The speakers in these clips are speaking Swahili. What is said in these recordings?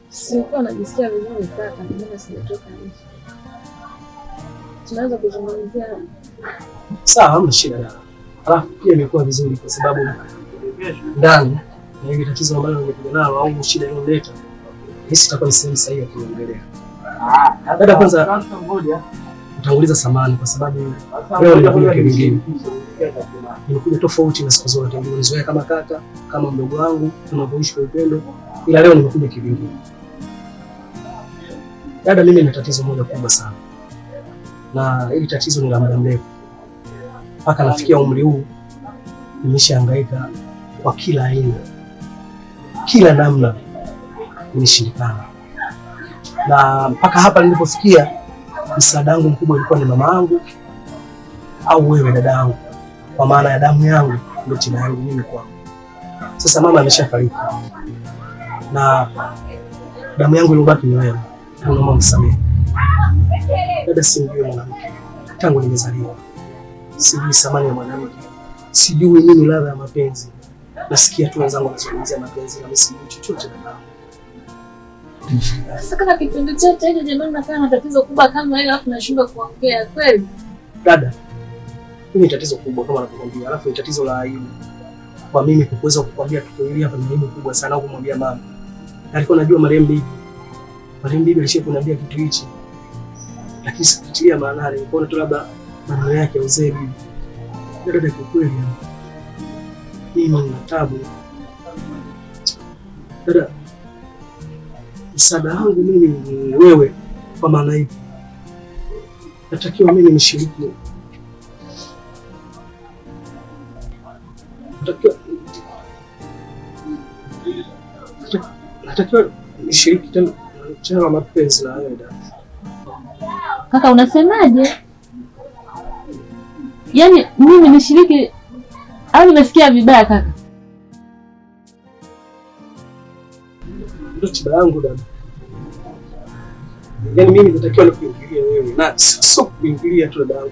Sikuwa najisikia vizuri kaka, ndio maana sijatoka nje. Tunaweza kuzungumzia. Sawa, hamna shida dada. Alafu pia imekuwa vizuri kwa sababu ndani na hili tatizo ambalo nimekuja nalo au shida iliyoleta, hisi itakuwa ni sehemu sahihi ya kuongelea. Dada, kwanza utanguliza samani kwa sababu leo nimekuja kivingine. Nimekuja tofauti na siku zote. Nimenizoea kama kaka, kama mdogo wangu, tunavyoishi kwa upendo, ila leo nimekuja kivingine. Dada, mimi nina tatizo moja kubwa sana, na hili tatizo ni la muda mrefu. Mpaka nafikia umri huu nimeshahangaika kwa kila aina, kila namna, nimeshindikana. Na mpaka hapa nilipofikia, msaada wangu mkubwa ilikuwa ni mama yangu au wewe dada yangu, kwa maana ya damu yangu ndio tiba yangu mimi kwangu. Sasa mama ameshafariki na damu yangu iliyobaki ni wewe. Naomba msamehe dada, simjui mwanamke tangu nimezaliwa, sijui thamani ya mwanamke, sijui nini ladha ya mapenzi. Nasikia tu wenzangu wanazungumzia mapenzi na mimi sijui chochote dada. Sasa kama kipindi chote hicho jamani, nakaa na tatizo kubwa kama hilo alafu nashindwa kuongea kweli? Dada, hili ni tatizo kubwa kama navyokuambia, alafu ni tatizo la aibu kwa mimi kuweza kukwambia tukio hili hapa. Ni aibu kubwa sana au kumwambia mama. Alikuwa najua marehemu bibi, marehemu bibi alishia kuniambia kitu hichi, lakini sikutilia maanani, nikaona tu labda maneno yake ya uzee bibi. Dada, kiukweli mimi nina tabu dada, msaada wangu mimi ni wewe. Kwa maana hivi natakiwa mimi nishiriki, natakiwa nishiriki tena tena mapenzi na wewe dada. Kaka, unasemaje? Yaani mimi nishiriki au nimesikia vibaya kaka? Ndio tiba yangu dada. Yaani mimi natakiwa nikuingilie wewe na sio kuingilia tu dada yangu.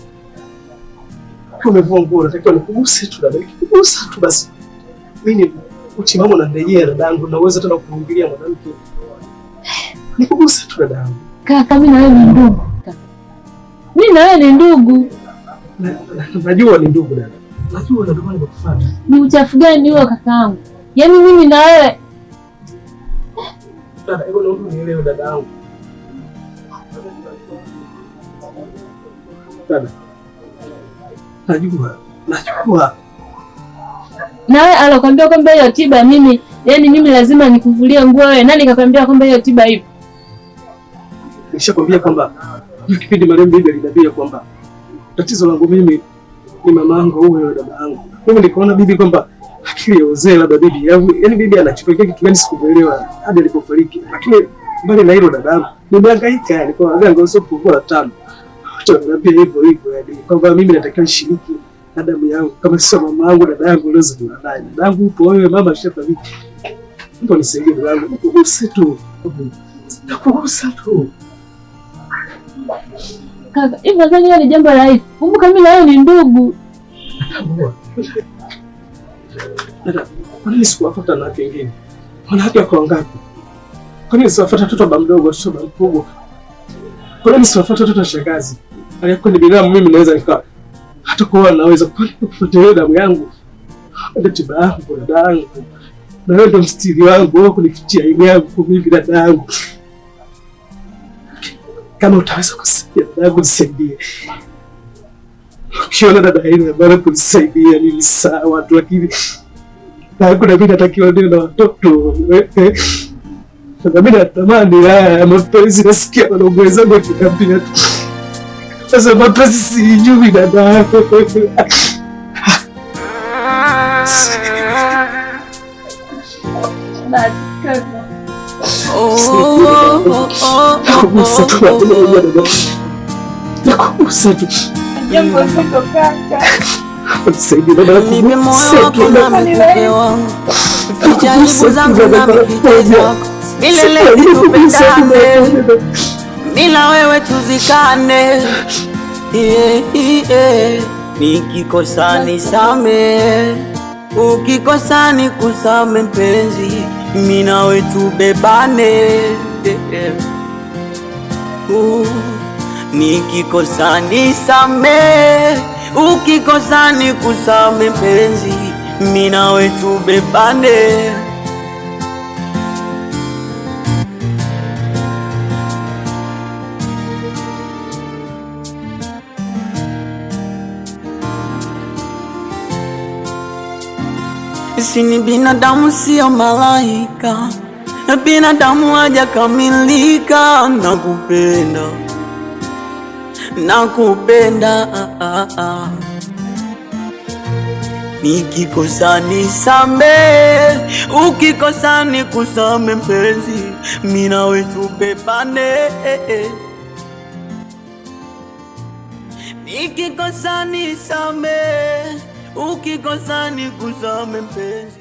Ukiwa umevua nguo natakiwa nikuguse tu dada. Nikikugusa tu basi mimi utimamu unanirejea dada yangu, na uwezo tena kuingilia mwanamke. Nikuguse tu dada yangu. Kaka, mimi na wewe ni ndugu. Mimi na wewe ni ndugu. Najua ni ndugu dada. Najua ndio maana nimekufuata. Ni uchafu gani huo kakaangu? Yaani mimi na wewe dada, hebu naomba unielewe dada yangu. Dada, najua, najua. Na wewe alokuambia kwamba hiyo tiba mimi, yani mimi lazima nikuvulie nguo wewe. Nani kakwambia kwamba hiyo tiba ipo? Nishakwambia kwamba hiyo kipindi marehemu bibi aliniambia kwamba tatizo langu mimi ni mama yangu au wewe dada yangu. Mimi nikaona bibi kwamba akili ya uzee labda bibi, yaani bibi anachopekea kitu gani sikuelewa hadi alipofariki. Lakini mbali na hilo dada yangu, nimehangaika yani kwa waganga usio na tano. Watu wananiambia hivyo hivyo yani kwamba mimi natakiwa nishiriki na damu yangu kama sio mama yangu dada yangu leo naye. Dada yangu upo wewe, mama ashafariki. Mtu nisaidie dada yangu, nikuguse tu. Nakugusa tu. Kaka, hivi nadhani hiyo ni jambo rahisi. Kumbuka mimi na wewe ni ndugu. Dada, kwa nini sikuwafuata wanawake wengine? Wanawake wako wangapi? Kwa nini siwafuata watoto wa mdogo, watoto wa mkubwa? Kwa nini siwafuata watoto wa shangazi? Aliyekuwa ni binamu mimi naweza nika hata kuoa naweza. Kwa nini kufuata damu yangu? Ndio tiba yangu dada yangu. Na wewe ndio mstiri wangu, wewe kunifichia aibu yangu mimi dada yangu. Kama utaweza kusaidia dada yangu nisaidie. Ukiona dada yenu bado kunisaidia mimi sawa tu, lakini na mimi natakiwa niwe na watoto. Na mimi natamani haya mapenzi, nasikia wadogo wenzangu wakiniambia tu. Sasa mapenzi sijui dada. Nakugusa tu dada. Nakugusa tu. Jambo zito kaka. Nisaidie dada, Nipe moyo nakugusa tu wako dada. nami nikupe wangu, ficha aibu zangu nami fiche zako, milele tupendane, bila wewe tuzikane. Yeah, yeah. Nikikosa nisame, ukikosa nikusame mpenzi, mimi nawe tubebane. Nikikosa nisamee, ukikosa nikusame mpenzi, mimi nawe tubebane. Sisi ni binadamu, sio malaika. Binadamu hajakamilika. Nakupenda, nakupenda. Nikikosa nisamee, ukikosa nikusame mpenzi, mimi nawe tubebane. Nikikosa nisamee, ukikosa nikusame mpenzi.